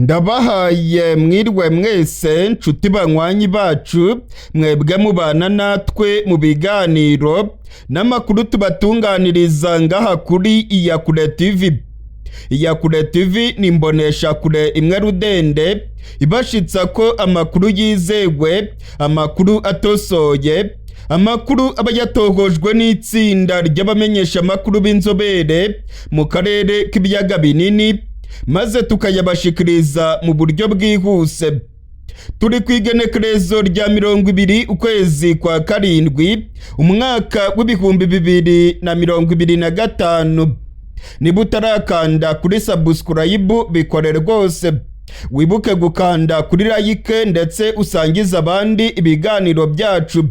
Ndabahaye mwirwe mwese nshuti banywanyi bacu, mwebwe mubana natwe mu biganiro n'amakuru tubatunganiriza ngaha kuri Iyakure TV. Iyakure TV ni imboneshakure imwe rudende ibashitsa ko amakuru yizewe, amakuru atosoye, amakuru aba yatohojwe n'itsinda ry'abamenyeshamakuru b'inzobere mu karere k'ibiyaga binini, maze tukayabashikiriza mu buryo bwihuse. Turi ku igenekerezo rya 20 ukwezi kwa karindwi, umwaka w'2025. Niba utarakanda kuri subscribe, bikore rwose. Wibuke gukanda kuri like ndetse usangize abandi ibiganiro byacu.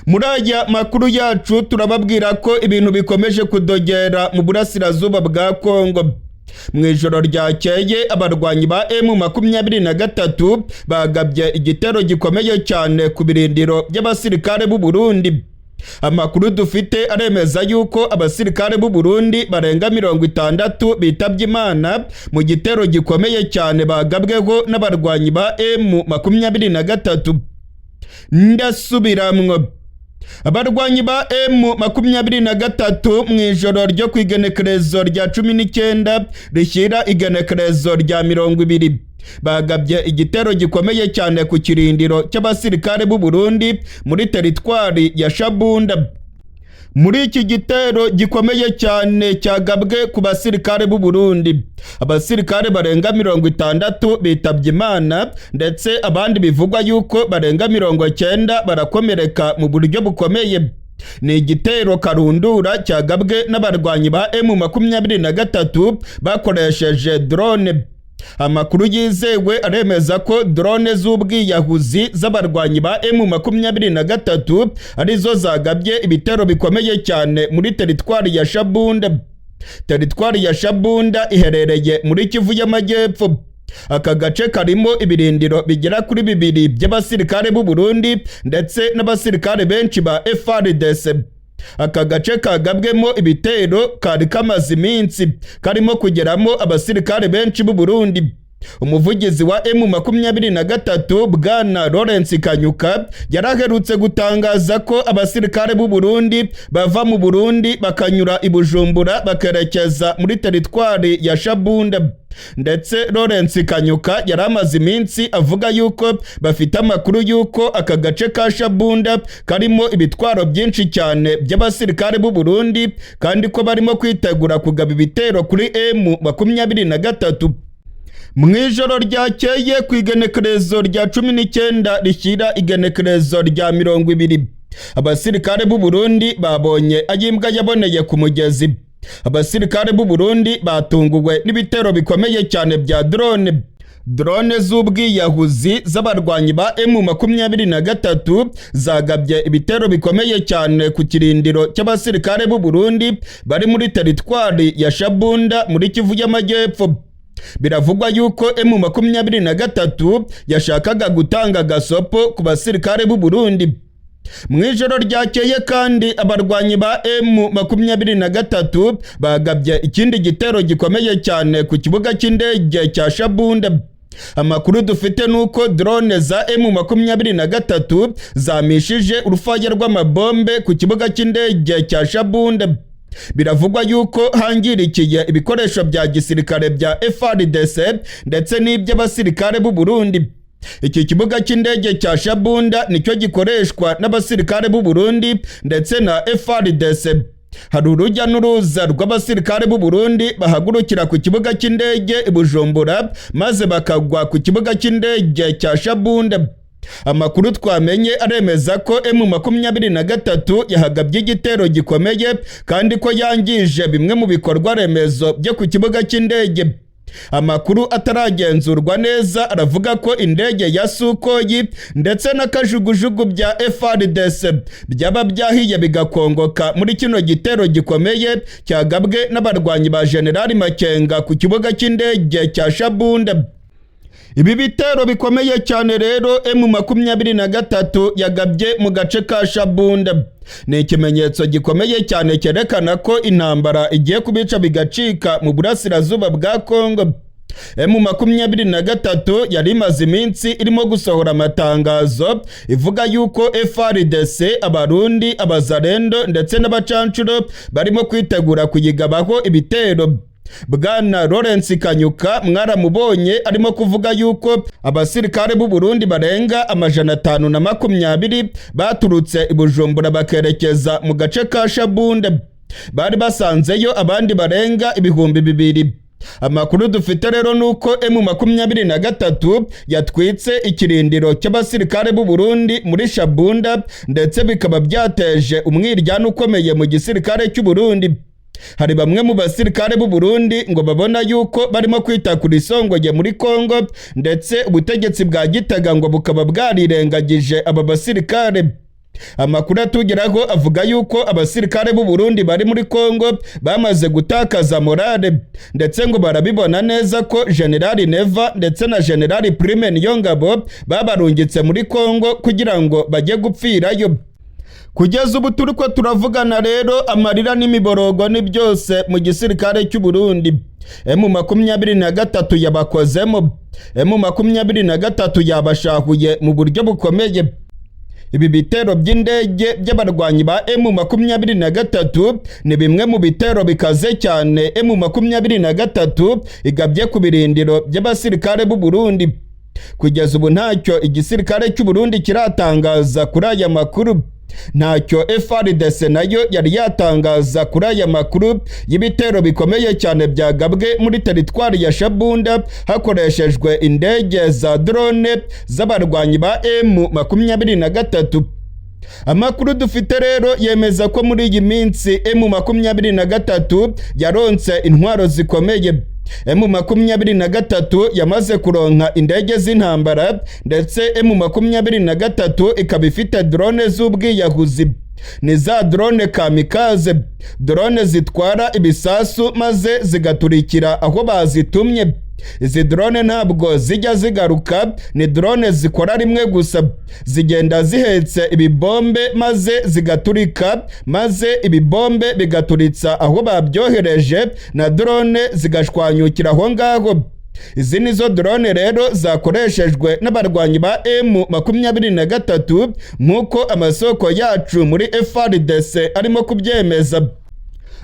Muri aya makuru yacu turababwira ko ibintu bikomeje kudogera mu burasirazuba bwa Kongo. Mu ijoro ryakeye abarwanyi ba M23 bagabye igitero gikomeye cyane ku birindiro by'abasirikare b'u Burundi. Amakuru dufite aremeza yuko abasirikare b'u Burundi barenga 60 bitabye Imana mu gitero gikomeye cyane bagabweho n'abarwanyi ba M23. Ndasubiramwo, abarwanyi ba M23 mu ijoro ryo ku igenekerezo rya 19 rishyira igenekerezo rya 20 bagabye igitero gikomeye cyane ku kirindiro cy'abasirikare b'u Burundi muri teritwari ya Shabunda. Muri iki gitero gikomeye cyane cyagabwe ku basirikare b'u Burundi, abasirikare barenga 60 bitabye Imana, ndetse abandi bivugwa yuko barenga 90 barakomereka mu buryo bukomeye. Ni igitero karundura cyagabwe n'abarwanyi ba M23 bakoresheje drone. Amakuru yizewe aremeza ko drone z'ubwiyahuzi z'abarwanyi ba M23 arizo zagabye ibitero bikomeye cyane muri teritwari ya Shabunda. Teritwari ya Shabunda iherereye muri Kivu y'Amajyepfo. Aka gace karimo ibirindiro bigera kuri bibiri by'abasirikare b'u Burundi ndetse n'abasirikare benshi ba FARDC. Aka gace kagabwemo ibitero kari kamaze iminsi karimo kugeramo abasirikare benshi b'u Burundi. Umuvugizi wa M23, Bwana Lawrence Kanyuka, yaraherutse gutangaza ko abasirikare b'u Burundi bava mu Burundi bakanyura i Bujumbura bakerekeza muri teritwari ya Shabunda. Ndetse Lawrence Kanyuka yari amaze iminsi avuga yuko bafite amakuru yuko aka gace ka Shabunda karimo ibitwaro byinshi cyane by'abasirikare b'u Burundi, kandi ko barimo kwitegura kugaba ibitero kuri M23. Mu ijoro ryakeye ku igenekerezo rya 19 rishyira igenekerezo rya 20, abasirikare b'u Burundi babonye ayimbwa yaboneye ku mugezi. Abasirikare b'u Burundi batunguwe n'ibitero bikomeye cyane bya drone. Drone z'ubwiyahuzi z'abarwanyi ba M23 zagabye ibitero bikomeye cyane ku kirindiro cy'abasirikare b'u Burundi bari muri teritwari ya Shabunda muri Kivu y'Amajyepfo. Biravugwa yuko M23 yashakaga gutanga gasopo ku basirikare b'u Burundi. Mu ijoro ryakeye kandi abarwanyi ba M23 bagabye ikindi gitero gikomeye cyane ku kibuga cy'indege cya Shabunda. Amakuru dufite nuko drone za M23 zamishije urufaya rw'amabombe ku kibuga cy'indege cya Shabunda. Biravugwa yuko hangirikiye ibikoresho bya gisirikare bya FARDC ndetse n'iby'abasirikare b'u Burundi. Iki kibuga cy'indege cya Shabunda nicyo gikoreshwa n'abasirikare b'u Burundi ndetse na FARDC. Hari urujya n'uruza rw'abasirikare b'u Burundi bahagurukira ku kibuga cy'indege i Bujumbura maze bakagwa ku kibuga cy'indege cya Shabunda. Amakuru twamenye aremeza ko M23 yahagabye igitero gikomeye, kandi ko yangije bimwe mu bikorwa remezo byo ku kibuga cy'indege. Amakuru ataragenzurwa neza aravuga ko indege ya Sukhoi ndetse na kajugujugu bya FARDC byaba byahiye bigakongoka muri kino gitero gikomeye cyagabwe n'abarwanyi ba General Makenga ku kibuga cy'indege cya Shabunda. Ibi bitero bikomeye cyane rero M23 yagabye mu gace ka Shabunda ni ikimenyetso gikomeye cyane cyerekana ko intambara igiye kubica bigacika mu burasirazuba bwa Kongo. M23 yari imaze iminsi irimo gusohora amatangazo ivuga yuko FARDC, Abarundi, Abazarendo ndetse n'abacancuro barimo kwitegura kuyigabaho ibitero. Bwana Lawrence Kanyuka mwaramubonye arimo kuvuga yuko abasirikare b'u Burundi barenga 520 baturutse i Bujumbura bakerekeza mu gace ka Shabunda, bari basanzeyo abandi barenga 2000. Amakuru dufite rero nuko M23 yatwitse ikirindiro cy'abasirikare b'u Burundi muri Shabunda, ndetse bikaba byateje umwiryane ukomeye mu gisirikare cy'u Burundi. Hari bamwe mu basirikare b'u Burundi ngo babona yuko barimo kwita ku risongoye muri Kongo, ndetse ubutegetsi bwa Gitega ngo bukaba bwarirengagije aba basirikare. Amakuru atugeraho avuga yuko abasirikare b'u Burundi bari muri Kongo bamaze gutakaza morale, ndetse ngo barabibona neza ko General Neva ndetse na General Prime Niyongabo babarungitse muri Kongo kugira ngo bajye gupfirayo. Kugeza ubu turi ko turavugana rero, amarira n'imiborogo ni byose mu gisirikare cy'u Burundi. M23 yabakozemo, M23 yabashahuye mu buryo bukomeye. Ibi bitero by'indege by'abarwanyi ba M23 ni bimwe mu bitero bikaze cyane M23 igabye ku birindiro by'abasirikare b'u Burundi. Kugeza ubu ntacyo igisirikare cy'u Burundi kiratangaza kuri aya makuru, ntacyo FARDC nayo yari yatangaza kuri aya makuru y'ibitero bikomeye cyane byagabwe muri teritwari ya Shabunda hakoreshejwe indege za drone z'abarwanyi ba M23. Amakuru dufite rero yemeza ko muri iyi minsi M23 yaronse intwaro zikomeye. M23 yamaze kuronka indege z'intambara, ndetse M23 ikaba ifite drone z'ubwiyahuzi. Ni za drone kamikaze, drone zitwara ibisasu maze zigaturikira aho bazitumye. Izi drone ntabwo zijya zigaruka, ni drone zikora rimwe gusa. Zigenda zihetse ibibombe maze zigaturika, maze ibibombe bigaturitsa aho babyohereje na drone zigashwanyukira aho ngaho. Izi nizo drone rero zakoreshejwe n'abarwanyi ba M23, nk'uko amasoko yacu muri FARDC arimo kubyemeza.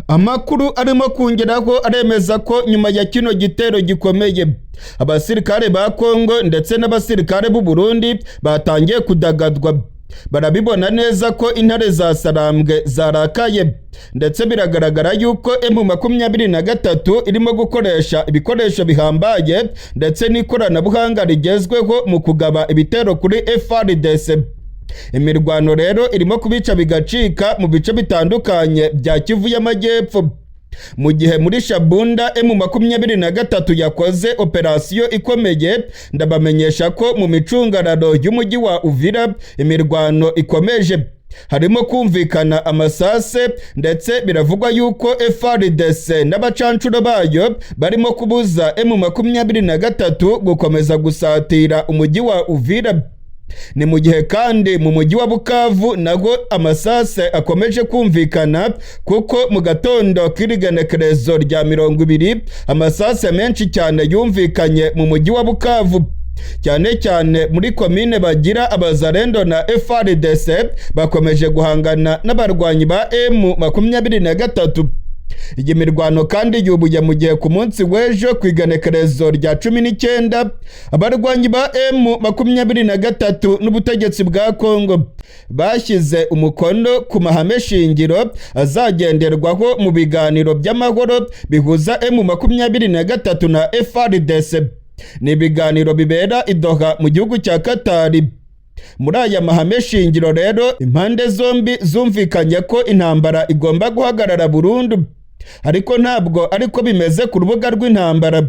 Amakuru arimo kongeraho aremeza ko nyuma ya kino gitero gikomeye, abasirikare ba Kongo ndetse n'abasirikare b'u Burundi batangiye kudagadwa. Barabibona neza ko intare za Sarambwe zarakaye, ndetse biragaragara yuko M23 irimo gukoresha ibikoresho bihambaye ndetse n'ikoranabuhanga rigezweho mu kugaba ibitero kuri FARDC. Imirwano rero irimo kubica bigacika mu bice bitandukanye bya Kivu y'Amajyepfo. Mu gihe muri Shabunda M23 yakoze operasiyo ikomeye, ndabamenyesha ko mu micungararo y'umujyi wa Uvira imirwano ikomeje, harimo kumvikana amasase, ndetse biravugwa yuko FARDC n'abacancuro bayo barimo kubuza M23 gukomeza gusatira umujyi wa Uvira. Ni mu gihe kandi mu mujyi wa Bukavu nago amasase akomeje kumvikana, kuko mu gatondo k'irigenekerezo rya 20 amasase menshi cyane yumvikanye mu mujyi wa Bukavu, cyane cyane muri komine Bagira. Abazarendo na FARDC bakomeje guhangana n'abarwanyi ba M23. Iyi mirwano kandi yubuye mu gihe ku munsi w'ejo ku igenekerezo rya 19 abarwanyi ba M23 n'ubutegetsi bwa Kongo bashyize umukono ku mahame shingiro azagenderwaho mu biganiro by'amahoro bihuza M23 na FARDC. Ni ibiganiro bibera i Doha mu gihugu cya Katari. Muri aya mahame shingiro rero, impande zombi zumvikanye ko intambara igomba guhagarara burundu, ariko ntabwo ariko bimeze ku rubuga rw'intambara.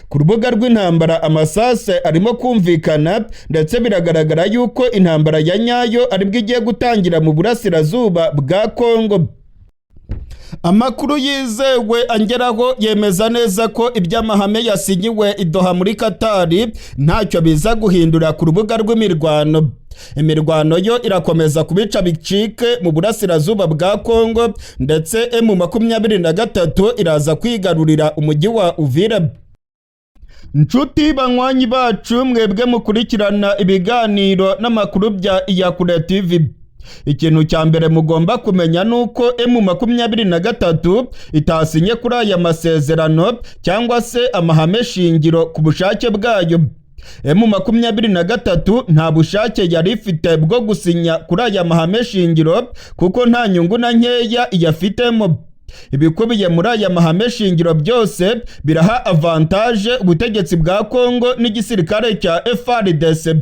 Ku rubuga rw'intambara amasase arimo kumvikana, ndetse biragaragara yuko intambara ya nyayo aribwo igiye gutangira mu burasirazuba bwa Kongo. Amakuru yizewe angeraho yemeza neza ko iby'amahame yasinyiwe i Doha muri Katari ntacyo biza guhindura ku rubuga rw'imirwano. Imirwano yo irakomeza kubica bicike mu burasirazuba bwa Kongo, ndetse M23 iraza kwigarurira umujyi wa Uvira. Nshuti banywanyi bacu, mwebwe mukurikirana ibiganiro n'amakuru bya Iyakure TV, ikintu cya mbere mugomba kumenya ni uko M23 itasinye kuri aya masezerano cyangwa se amahame shingiro ku bushake bwayo. M23 nta bushake yari ifite bwo gusinya kuri aya mahame shingiro, kuko nta nyungu na nkeya iyafitemo. Ibikubiye muri aya mahame shingiro byose biraha avantage ubutegetsi bwa Kongo n'igisirikare cya FARDC.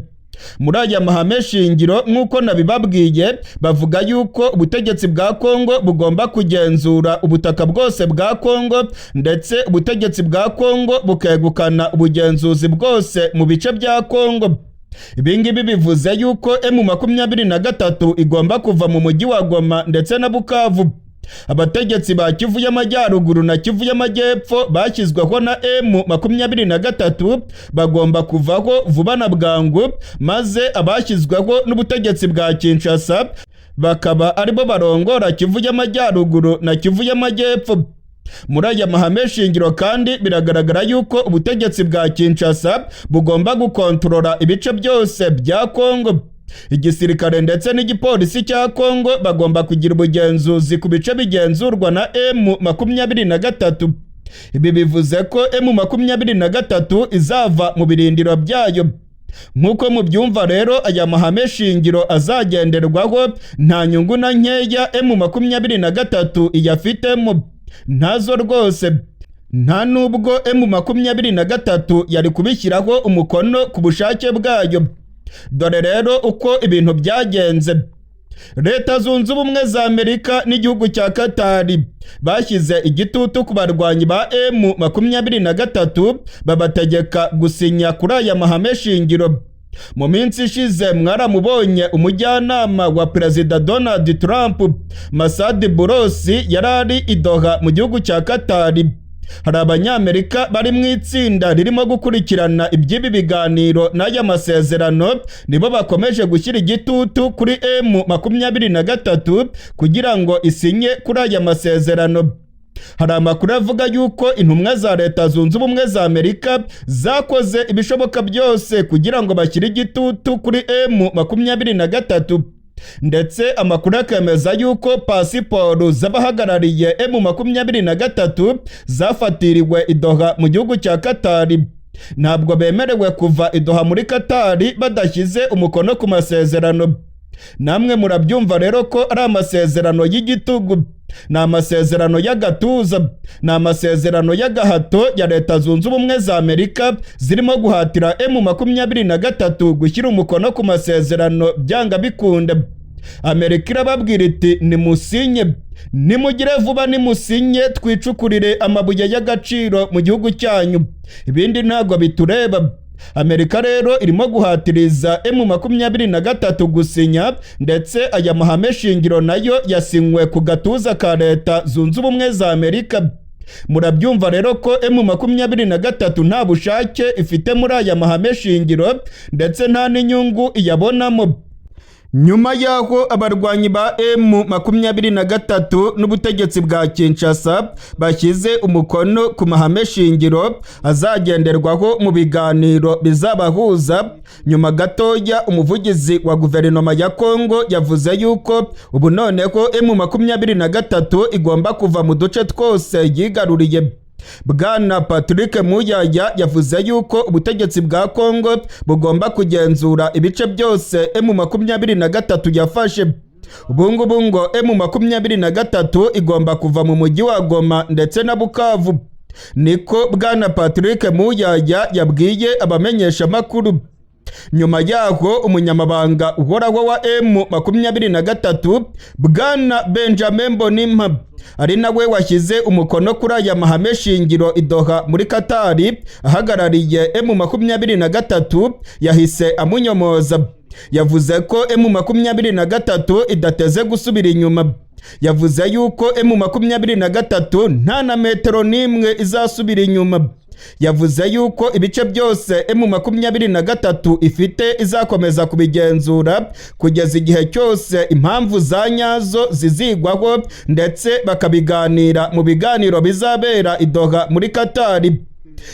Muri aya mahame shingiro, nk'uko nabibabwiye, bavuga yuko ubutegetsi bwa Kongo bugomba kugenzura ubutaka bwose bwa Kongo, ndetse ubutegetsi bwa Kongo bukegukana ubugenzuzi bwose mu bice bya Kongo. Ibi ngibi bivuze yuko M23 igomba kuva mu mujyi wa Goma ndetse na Bukavu. Abategetsi ba Kivu y'Amajyaruguru na Kivu y'Amajyepfo bashyizweho na M23 bagomba kuvaho vuba na bwangu, maze abashyizweho n'ubutegetsi bwa Kinshasa bakaba aribo barongora Kivu y'Amajyaruguru na Kivu y'Amajyepfo. Muri aya mahame shingiro kandi biragaragara yuko ubutegetsi bwa Kinshasa bugomba gukontorora ibice byose bya Kongo. Igisirikare ndetse n'igipolisi cya Kongo bagomba kugira ubugenzuzi ku bice bigenzurwa na M23. Ibi bivuze ko M23 izava mu birindiro byayo. Nk'uko mubyumva rero, aya mahame shingiro azagenderwaho nta nyungu na nkeya M23 iyafitemo, ntazo rwose. Nta nubwo M23 yari kubishyiraho umukono ku bushake bwayo. Dore rero uko ibintu byagenze. Leta Zunze Ubumwe za Amerika n'igihugu cya Katari bashyize igitutu ku barwanyi ba M23, babategeka gusinya kuri aya mahame shingiro. Mu minsi ishize mwaramubonye umujyanama wa Perezida Donald Trump, Masad Boulos, yari ari i Doha mu gihugu cya Katari. Hari Abanyamerika bari mu itsinda ririmo gukurikirana iby'ibi biganiro n'aya masezerano, nibo bakomeje gushyira igitutu kuri M23 kugira ngo isinye kuri aya masezerano. Hari amakuru avuga yuko intumwa za Leta Zunze Ubumwe za Amerika zakoze ibishoboka byose kugira ngo bashyire igitutu kuri M23, ndetse amakuru akemeza yuko pasiporo z'abahagarariye M23 zafatiriwe i Doha mu gihugu cya Katari. Ntabwo bemerewe kuva i Doha muri Katari badashyize umukono ku masezerano. Namwe murabyumva rero ko ari amasezerano y'igitugu, ni amasezerano y'agatuza, ni amasezerano y'agahato ya Leta Zunze Ubumwe za Amerika zirimo guhatira M23 gushyira umukono ku masezerano byanga bikunda. Amerika irababwira iti nimusinye, nimugire vuba, nimusinye twicukurire amabuye y'agaciro mu gihugu cyanyu, ibindi ntabwo bitureba. Amerika rero irimo guhatiriza M23 gusinya, ndetse aya mahame shingiro nayo yasinywe ku gatuza ka Leta Zunze Ubumwe za Amerika. Murabyumva rero ko M23 nta bushake ifite muri aya mahame shingiro, ndetse nta n'inyungu iyabonamo. Nyuma y'aho abarwanyi ba M23 n'ubutegetsi bwa Kinshasa bashyize umukono ku mahame shingiro azagenderwaho mu biganiro bizabahuza, nyuma gatoya umuvugizi wa guverinoma ya Kongo yavuze yuko ubu noneho M23 igomba kuva mu duce twose yigaruriye. Bwana Patrick Muyaya yavuze yuko ubutegetsi bwa Kongo bugomba kugenzura ibice byose M23 yafashe. Ubungubu ngo M23 igomba kuva mu mujyi wa Goma ndetse na Bukavu. Niko Bwana Patrick Muyaya yabwiye abamenyeshamakuru. Nyuma yaho umunyamabanga uhoraho wa M23 Bwana Benjamin Mbonimpa, ari nawe washyize umukono kuri aya mahame shingiro i Doha muri Katari ahagarariye M23, yahise amunyomoza. Yavuze ko M23 idateze gusubira inyuma. Yavuze yuko M23 nta na metero n'imwe izasubira inyuma. Yavuze yuko ibice byose M23 ifite izakomeza kubigenzura kugeza igihe cyose impamvu za nyazo zizigwaho, ndetse bakabiganira mu biganiro bizabera i Doha muri Katari.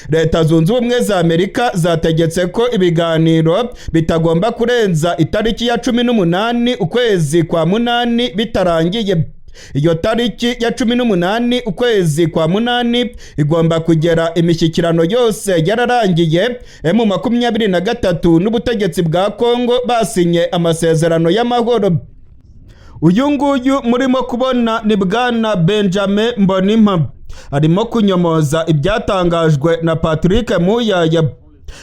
Leta Zunze Ubumwe za Amerika zategetse ko ibiganiro bitagomba kurenza itariki ya 18 ukwezi kwa munani bitarangiye. Iyo tariki ya 18 ukwezi kwa munani igomba kugera imishyikirano yose yararangiye, M23 n'ubutegetsi bwa Kongo basinye amasezerano y'amahoro. Uyu nguyu murimo kubona ni Bwana Benjamin Mbonimpa, arimo kunyomoza ibyatangajwe na Patrick Muyaya.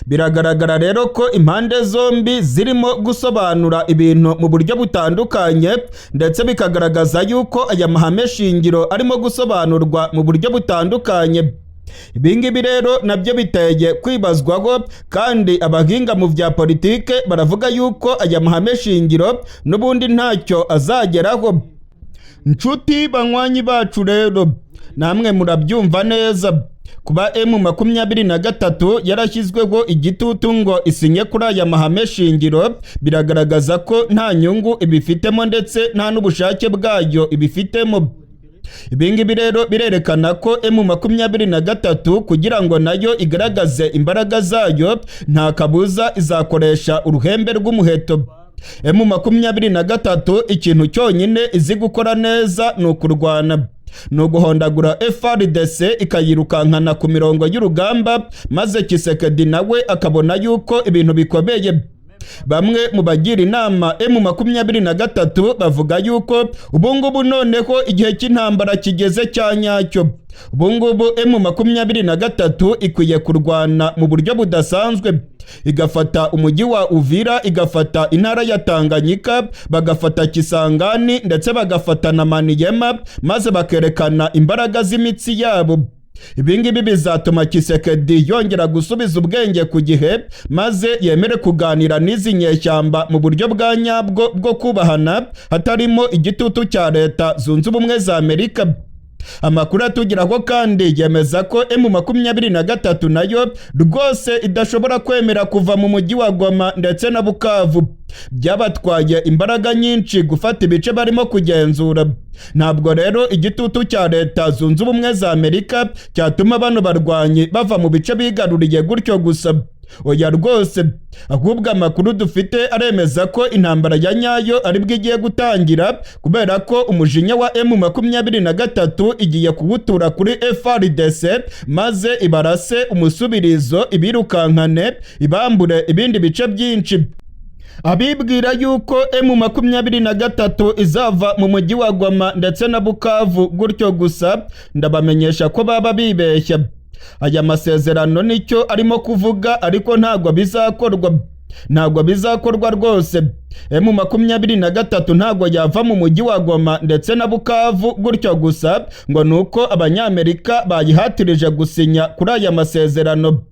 Biragaragara rero ko impande zombi zirimo gusobanura ibintu mu buryo butandukanye, ndetse bikagaragaza yuko aya mahame shingiro arimo gusobanurwa mu buryo butandukanye. Ibi ngibi rero nabyo biteye kwibazwaho, kandi abahinga mu bya politike baravuga yuko aya mahame shingiro n'ubundi ntacyo azageraho. Nshuti banywanyi bacu rero, namwe murabyumva neza kuba M23 yarashyizweho igitutu ngo isinye kuri aya mahame shingiro, biragaragaza ko nta nyungu ibifitemo ndetse nta n'ubushake bwayo ibifitemo. Ibi ngibi rero birerekana ko M23 kugira ngo nayo igaragaze imbaraga zayo, nta kabuza izakoresha uruhembe rw'umuheto. M23 ikintu cyonyine izi gukora neza ni ukurwana, ni uguhondagura FARDC ikayirukankana ku mirongo y'urugamba, maze Tshisekedi nawe akabona yuko ibintu bikomeye. Bamwe mu bagira inama M23 bavuga yuko ubungubu noneho igihe cy'intambara kigeze cya nyacyo. Ubungubu M23 ikwiye kurwana mu buryo budasanzwe, igafata umujyi wa Uvira, igafata intara ya Tanganyika, bagafata Kisangani ndetse bagafata na Maniema, maze bakerekana imbaraga z'imitsi yabo. Ibi ngibi bizatuma Tshisekedi yongera gusubiza ubwenge ku gihe, maze yemere kuganira n'izi nyeshyamba mu buryo bwa nyabwo bwo kubahana, hatarimo igitutu cya Leta Zunze Ubumwe za Amerika. Amakuru atugeraho kandi yemeza ko M23 nayo rwose idashobora kwemera kuva mu mujyi wa Goma ndetse na Bukavu. Byabatwaye imbaraga nyinshi gufata ibice barimo kugenzura. Ntabwo rero igitutu cya Leta Zunze Ubumwe za Amerika cyatuma bano barwanyi bava mu bice bigaruriye gutyo gusa. Oya rwose, ahubwo amakuru dufite aremeza ko intambara ya nyayo aribwo igiye gutangira, kubera ko umujinya wa M23 igiye kuwutura kuri FARDC, maze ibarase umusubirizo, ibirukankane, ibambure ibindi bice byinshi. Abibwira yuko M23 izava mu mujyi wa Goma ndetse na Bukavu gutyo gusa, ndabamenyesha ko baba bibeshya. Aya masezerano nicyo arimo kuvuga, ariko ntabwo bizakorwa, ntabwo bizakorwa rwose. M23 ntabwo yava mu mujyi wa Goma ndetse na Bukavu gutyo gusa ngo nuko Abanyamerika bayihatirije gusinya kuri aya masezerano.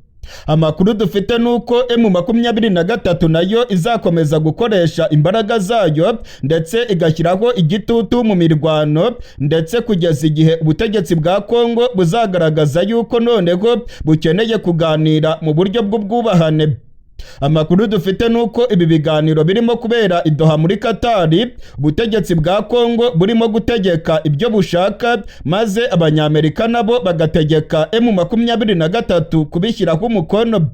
Amakuru dufite nuko M23 nayo izakomeza gukoresha imbaraga zayo ndetse igashyiraho igitutu mu mirwano, ndetse kugeza igihe ubutegetsi bwa Kongo buzagaragaza yuko noneho bukeneye kuganira mu buryo bw'ubwubahane. Amakuru dufite nuko ibi biganiro birimo kubera i Doha muri Katari, ubutegetsi bwa Kongo burimo gutegeka ibyo bushaka, maze Abanyamerika nabo bagategeka M23 kubishyiraho umukono.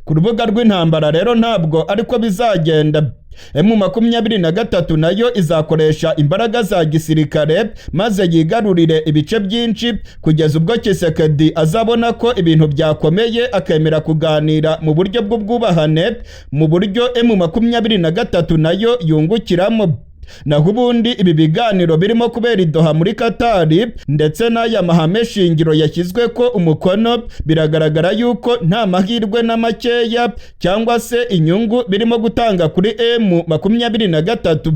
Ku rubuga rw'intambara rero ntabwo ariko bizagenda. M23 nayo izakoresha imbaraga za gisirikare maze yigarurire ibice byinshi, kugeza ubwo Tshisekedi azabona ko ibintu byakomeye, akemera kuganira mu buryo bw'ubwubahane, mu buryo M23 nayo yungukiramo. Naho ubundi ibi biganiro birimo kubera i Doha muri Katari ndetse n'aya mahame shingiro yashyizwe ko umukono, biragaragara yuko nta mahirwe na makeya cyangwa se inyungu birimo gutanga kuri M23.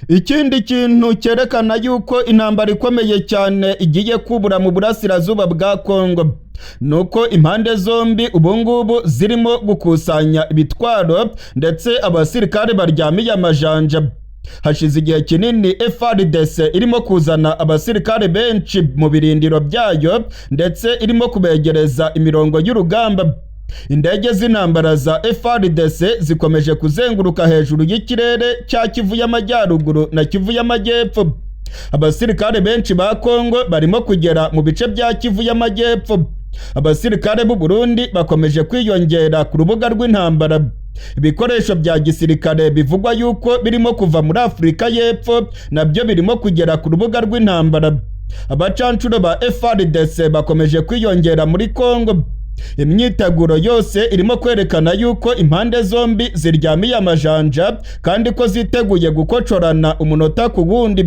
Ikindi kintu cyerekana yuko intambara ikomeye cyane igiye kubura mu burasirazuba bwa Kongo nuko impande zombi ubungubu zirimo gukusanya ibitwaro, ndetse abasirikare baryamiye amajanja. Hashize igihe kinini FARDC irimo kuzana abasirikare benshi mu birindiro byayo, ndetse irimo kubegereza imirongo y'urugamba. Indege z'intambara za FARDC zikomeje kuzenguruka hejuru y'ikirere cya Kivu y'Amajyaruguru na Kivu y'Amajyepfo. Abasirikare benshi ba Kongo barimo kugera mu bice bya Kivu y'Amajyepfo. Abasirikare b'u Burundi bakomeje kwiyongera ku rubuga rw'intambara. Ibikoresho bya gisirikare bivugwa yuko birimo kuva muri Afurika y'Epfo nabyo birimo kugera ku rubuga rw'intambara. Abacancuro ba FARDC bakomeje kwiyongera muri Kongo. Imyiteguro yose irimo kwerekana yuko impande zombi ziryamiye amajanja kandi ko ziteguye gukocorana umunota ku wundi.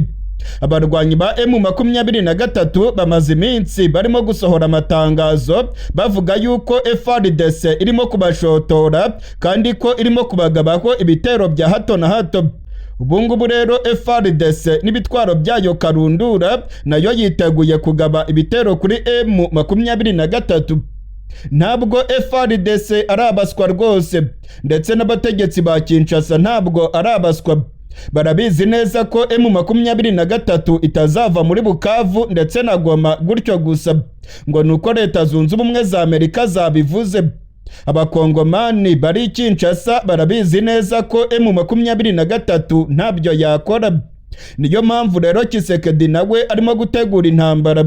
Abarwanyi ba M23 bamaze iminsi barimo gusohora amatangazo bavuga yuko FARDC irimo kubashotora kandi ko irimo kubagabaho ibitero bya hato na hato. Ubungubu rero FARDC n'ibitwaro byayo karundura nayo yiteguye kugaba ibitero kuri M23. Ntabwo FARDC ari abaswa rwose, ndetse n'abategetsi ba Kinshasa ntabwo ari abaswa. Barabizi neza ko M23 itazava muri Bukavu ndetse na Goma gutyo gusa ngo nuko Leta Zunze Ubumwe za Amerika zabivuze. Abakongomani bari Kinshasa barabizi neza ko M23 ntabyo yakora. Niyo mpamvu rero Tshisekedi nawe arimo gutegura intambara.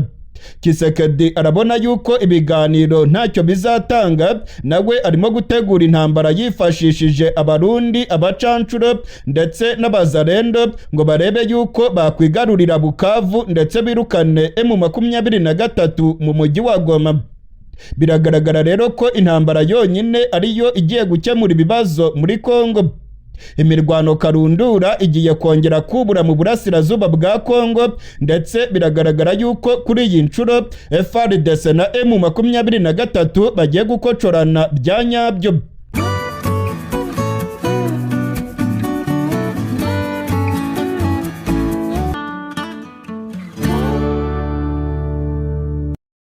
Tshisekedi arabona yuko ibiganiro ntacyo bizatanga, nawe arimo gutegura intambara yifashishije Abarundi, abacancuro ndetse n'Abazarendo ngo barebe yuko bakwigarurira Bukavu ndetse birukane M23 mu mujyi wa Goma. Biragaragara rero ko intambara yonyine ariyo igiye gukemura ibibazo muri Kongo. Imirwano karundura igiye kongera kubura mu burasirazuba bwa Kongo, ndetse biragaragara yuko kuri iyi nshuro FARDC na M23 bagiye gukocorana bya nyabyo.